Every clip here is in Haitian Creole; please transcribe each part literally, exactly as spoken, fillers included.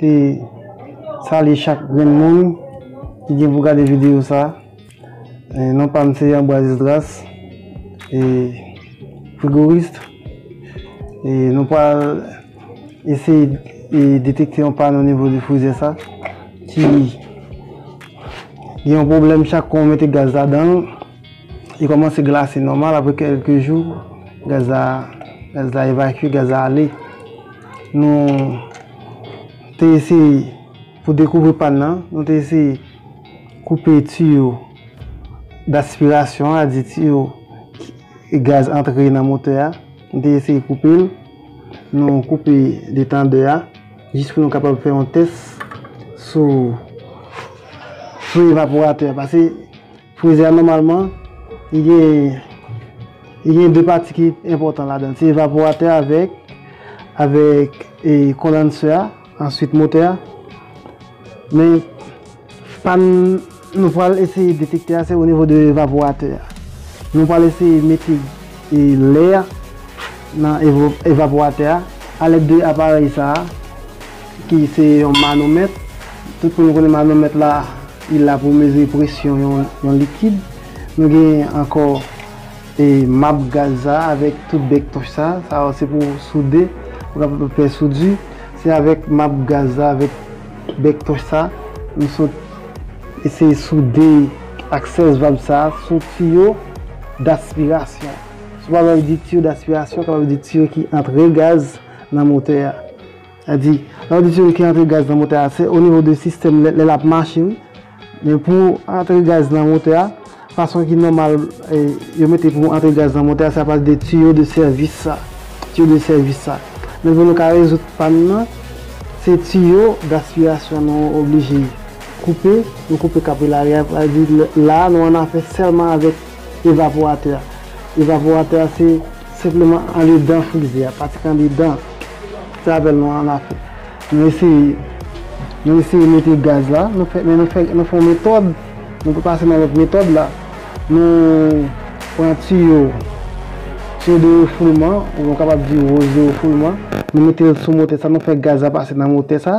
te salye chak grenn moun ki gen pou gade videyo sa. E, non pa m se Ambroise Esdras, e, frigoris. E, nou pral eseye, e, detekte yon pann o nivo de frizè sa ki gen yon pwoblèm chak kon w mete gaz ladan l. Li kòmanse glase nòmal, apre kèlke jou, gaz la, gaz la evakye, gaz la ale. Nou te eseye, pou dekouvri pann nan, nou te eseye koupe tiyo daspirasyon an, sa di tiyo ki gaz antre nan motè a. Nou te eseye koupe l. Nou koupe detandè a, jis pou nou kapab fè yon tès sou, sou evaporatè a. Paske frizè a, nòmalman, li gen, li gen de pati ki enpòtan ladan l. Se evaporatè avèk, avèk, e, kondansè a, answit motè a. Men, pann nou pral eseye detekte a, se o nivo de evaporatè a. Nou pral eseye mete, e, lè a nan evo-, evaporatè a, alèd de aparèy sa a, ki se yon manomèt. Tout moun konnen manomèt la, li la pou mezire presyon yon, yon likid. Nou gen ankò, e, map gaz sa avèk tout bèk tòch sa. Sa yo se pou soude, pou kapab fè soudi. Se avèk map gaz sa, avèk bèk tòch sa, nou sot eseye soude ak sèz vab sa sou tiyo daspirasyon. Si w pa vle di tiyo daspirasyon, kapab di tiyo ki antre gaz nan motè a. Sa di, lè w di tiyo ki antre gaz nan motè a, se o nivo de sistèm lè, lè l ap mache, wi. Men pou antre gaz nan motè a, fason ki nòmal, e, yo mete pou antre gaz nan motè a, se apati de tiyo de sèvis sa. Tiyo de sèvis sa. Men pou nou ka rezoud pann nan, se tiyo daspirasyon nou oblije koupe, nou koupe kapilari a, sa di la nou annafè sèlman avèk evaporatè a. Evaporatè a se senpleman andedan frizè a, pati ki andedan. Se avè l nou annafè. Nou eseye, nou eseye mete gaz la, nou fè, men nou fè, nou fè yon metòd, nou pase nan lòt metòd la. Nou pran tiyo, tiyo de refoulman, ou nou kapab di woz de refoulman. Nou mete l sou motè sa, nou fè gaz la pase nan motè sa.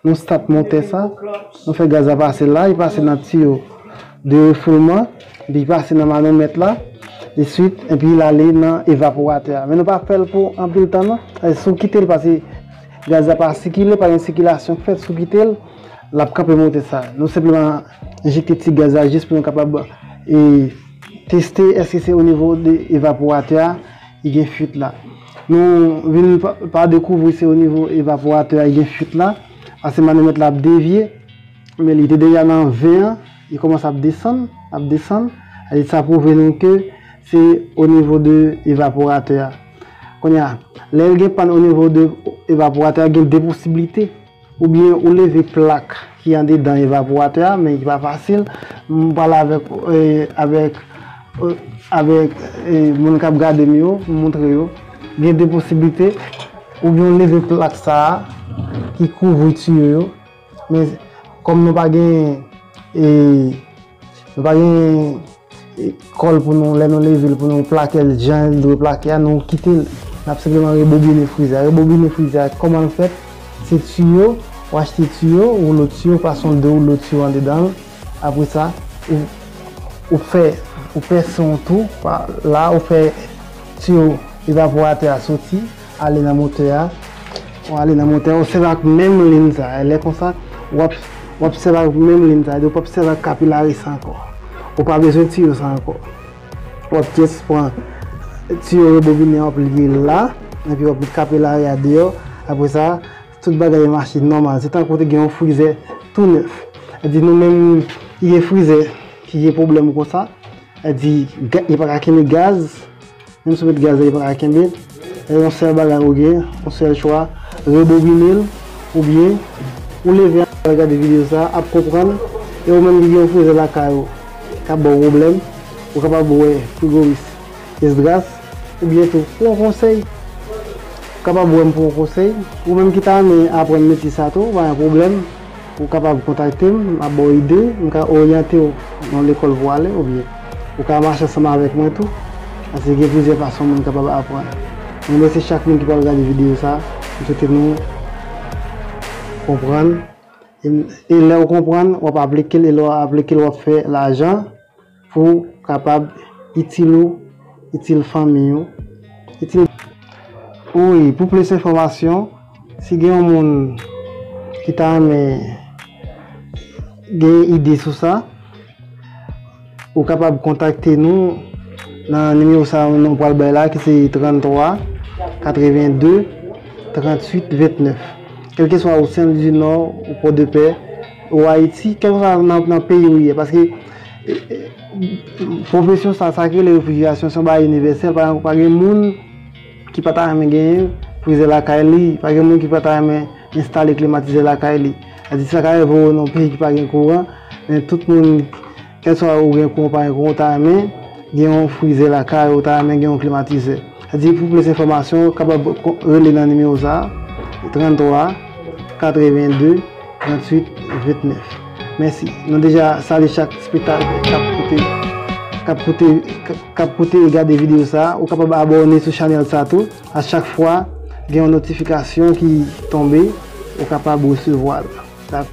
Nou stat motè sa, nou fè gaz la pase la, li pase nan tiyo de refoulman, li pase nan manomèt la, ensuite, epi l ale nan evaporatè a. Men nou pa fè l pou anpil tan non. E, si w kite l, paske gaz la pa sikile, pa gen sikilasyon k fèt, si w kite l, l ap kanpe motè sa. Nou senpleman enjekte ti gaz la jis pou nou kapab, e, teste èske se o nivo de evaporatè a li gen fuit la. Nou vin pa, pa dekouvri se o nivo evaporatè a li gen fuit la, paske manomèt la ap devye, men li te deja nan ven an, li kòmanse ap desann, ap desann, e sa pwouve nou ke se o nivo de evaporatè a. Kounye a, lè l gen pann o nivo de evaporatè a, gen de posiblite. Oubyen ou leve plak ki andedan evaporatè a, men ki pa fasil. M pale avèk, e, avèk, e, avèk, e, moun k ap gade m yo, m montre yo. Gen de posiblite, oubyen ou leve plak sa a ki kouvri tiyo yo. Men kòm nou pa gen, e, nou pa gen e, kò l pou nou, lè nou leve l pou nou plake l jan l dwe plake a, nou kite l. N ap senpleman rebobine frizè a. Rebobine frizè a, kòman l fèt? Se tiyo, ou achte tiyo, woulo tiyo, pase yon de woulo tiyo andedan l. Apre sa, ou, ou fè, ou pèse yon twou, pa, la, ou fè tiyo evaporatè a soti, ale nan motè a. Ou ale nan motè a, ou sèvi ak menm liy sa. E lè konsa, w ap, w ap sèvi ak menm liy sa. Ou p ap sèvi ak kapilari sa ankò. Ou pa bezwen tiyo sa ankò. W ap jis pran tiyo rebobine a, w ap lye l la, epi w ap met kapilari a deyò. Apre sa, tout bagay mache nòmal. Se tankou w te gen yon frizè tou nèf. Sa di nou menm ki gen frizè ki gen pwoblèm konsa, sa di ga-, li pa ka kenbe gaz, menm si w met gaz la, li pa ka kenbe l. E yon sèl bagay ou gen, yon sèl chwa, rebobine l, oubyen ou leve al gade videyo sa a, ap konprann. E ou menm ki gen yon frizè lakay ou k ap ba w pwoblèm, ou kapab wè frigoris Esdras, oubyen tou, pou yon konsèy, ou kapab wè m pou yon konsèy. Ou menm ki ta renmen aprann metye sa tou, pa gen pwoblèm. Ou kapab kontakte m, m ap ba w ide, m ka oryante w nan lekòl pou w ale, oubyen ou ka mache ansanm avèk mwen tou, paske gen plizyè fason moun kapab aprann. Mwen remèsye chak moun ki pral gade videyo sa, m swete nou Konprann. E, e lè w konprann, w ap aplike l, e lè w aplike l, w ap fè lajan pou w kapab itil ou, itil fanmi w, itil. Wi, pou plis enfòmasyon, si gen yon moun ki ta renmen gen ide sou sa, ou kapab kontakte nou nan nimewo sa nou pral bay la, ki se tranntwa katrevende trantuit ventnèf. Kèlkeswa ou Sen Lwi di Nò, ou Pòdepè, ou Ayiti, kèlkeswa nan, nan peyi ou ye, paske e, e, pwofesyon sa, sa ki rele refrijerasyon, se yon bagay inivèsèl. Pa, pa gen moun ki pa ta renmen gen frizè lakay li, pa gen moun ki pa ta renmen enstale klimatizè lakay li. Sa di sa ka rive w nan yon peyi ki pa gen kouran, men tout moun, kèlkeswa ou gen kouran ou pa gen kouran, ou ta renmen gen yon frizè lakay, ou ta renmen gen yon klimatizè. Sa di pou plis enfòmasyon, ou kapab ko-, rele nan nimewo sa, tranntwa katrevende trantuit ventnèf. Mèsi. Nou deja salye chak espektatè k ap koute, k ap koute, k ap koute e gade videyo sa. Ou kapab abòne sou chanèl sa tou. A chak fwa gen yon notifikasyon ki tonbe, ou kapab resevwa l. Sa